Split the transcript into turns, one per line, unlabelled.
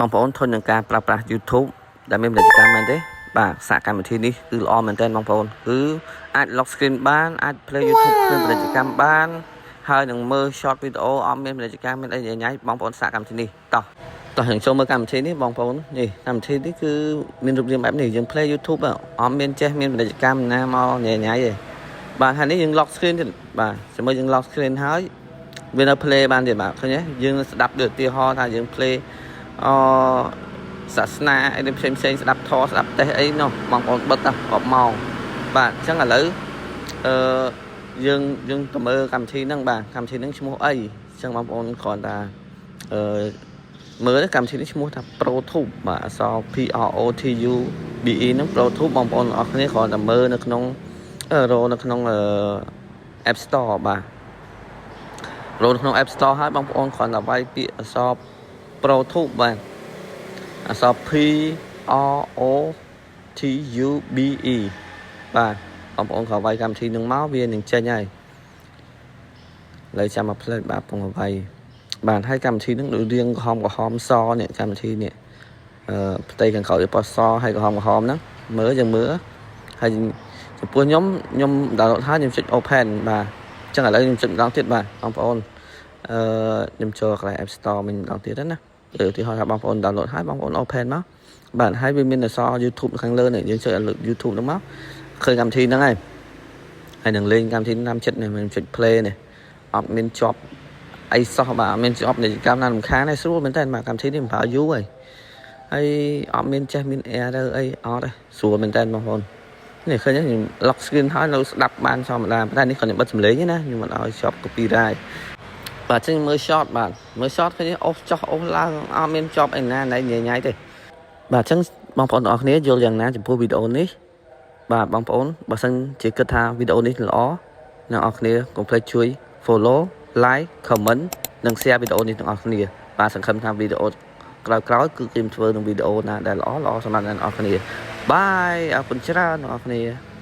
បងប្អូនធន់នឹងការប្រើប្រាស់ YouTube ដែលមានពាណិជ្ជកម្មមែនទេបាទសាកកម្មវិធីនេះគឺល្អមែនទែនបងប្អូនគឺអាច lock screen បានអាច play YouTube គ្មានពាណិជ្ជកម្មបាន ហើយនឹងមើល short video អត់មានពាណិជ្ជកម្មមានអីញ៉ៃៗបងប្អូនសាកកម្មវិធីនេះតោះតោះយើងចូលមើលកម្មវិធីនេះបងប្អូននេះកម្មវិធីនេះគឺមានរូបរាងបែបនេះយើង play YouTube អត់មានចេះមានពាណិជ្ជកម្មណាមកញ៉ៃញ៉ៃទេបាទហើយនេះយើង lock screen ទៀតបាទចាំមើលយើង lock screen ហើយវានៅ play បានទៀតបាទឃើញទេយើងស្ដាប់ដូចឧទាហរណ៍ថាយើង play អសាសនាអីផ្សេងផ្សេងស្ដាប់ធម៌ស្ដាប់ទេសអីនោះបងប្អូនបិទតារាប់ម៉ោងបាទអញ្ចឹងឥឡូវអឺយើងយើងទៅមើលកម្មវិធីហ្នឹងបាទកម្មវិធីហ្នឹងឈ្មោះអីអញ្ចឹងបងប្អូនគ្រាន់តែអឺមើលកម្មវិធីនេះឈ្មោះថា ProTube បាទអក្សរ P R O T U B E ហ្នឹង ProTube បងប្អូនអរគ្នាគ្រាន់តែមើលនៅក្នុងរនៅក្នុង App Store បាទរនៅក្នុង App Store ហើយបងប្អូនគ្រាន់តែវាយពាក្យអក្សរ ProTube បាទអក្សរ P R O T U B E បាទបងប្អូនគ្រាន់វាយកម្មវិធីនឹងមកវានឹងចេញហើយឥឡូវចាំមកផ្លេតបាទពងវាយបាទហើយកម្មវិធីនឹងដូចរៀងក្រហមក្រហមសនេះកម្មវិធីនេះអឺផ្ទៃខាងក្រោយពណ៌សហើយក្រហមក្រហមហ្នឹងមើលយើងមើលហើយចំពោះខ្ញុំខ្ញុំ download ហើយខ្ញុំចុច open បាទអញ្ចឹងឥឡូវខ្ញុំចុចម្ដងទៀតបាទបងប្អូនអឺខ្ញុំចូលកន្លែង App Store វិញម្ដងទៀតណាឧទាហរណ៍ថាបងប្អូន download ហើយបងប្អូន open មកបាទហើយវាមានអក្សរ YouTube ខាងលើនេះយើងចុចលើ YouTube ហ្នឹងមកឃើញកម្មវិធីហ្នឹងហើយហើយនឹងលេងកម្មវិធីតាមចិត្តនេះខ្ញុំចុច play នេះអត់មានជាប់អីសោះបាទអត់មានជាប់ពាណិជ្ជកម្មណារំខានទេស្រួលមែនតើបាទកម្មវិធីនេះមិនប្រើយូរហើយហើយអត់មានចេះមាន error អីអត់ទេស្រួលមែនតើបងប្អូននេះឃើញខ្ញុំ lock screen ហើយនៅស្ដាប់បានធម្មតាប៉ុន្តែនេះគាត់ខ្ញុំបិទសំឡេងណាខ្ញុំមិនឲ្យជាប់ copyright បាទចឹងមើល short បាទមើល short ឃើញអូសចុះអូសឡើងអត់មានជាប់អីណាណៃញ៉ៃញ៉ៃទេបាទអញ្ចឹងបងប្អូនទាំងអស់គ្នាយល់យ៉ាងណាចំពោះវីដេអូនេះបាទបងប្អូនបើសិនជាគិតថាវីដេអូនេះល្អអ្នកនរគ្នាកុំភ្លេចជួយ follow like comment និង share វីដេអូនេះទាំងអស់គ្នាបាទសង្ឃឹមថាវីដេអូក្រោយៗគឺខ្ញុំធ្វើនឹងវីដេអូណាដែលល្អល្អសម្រាប់អ្នកនរគ្នាbye អរគុណច្រើនអ្នកនរគ្នា។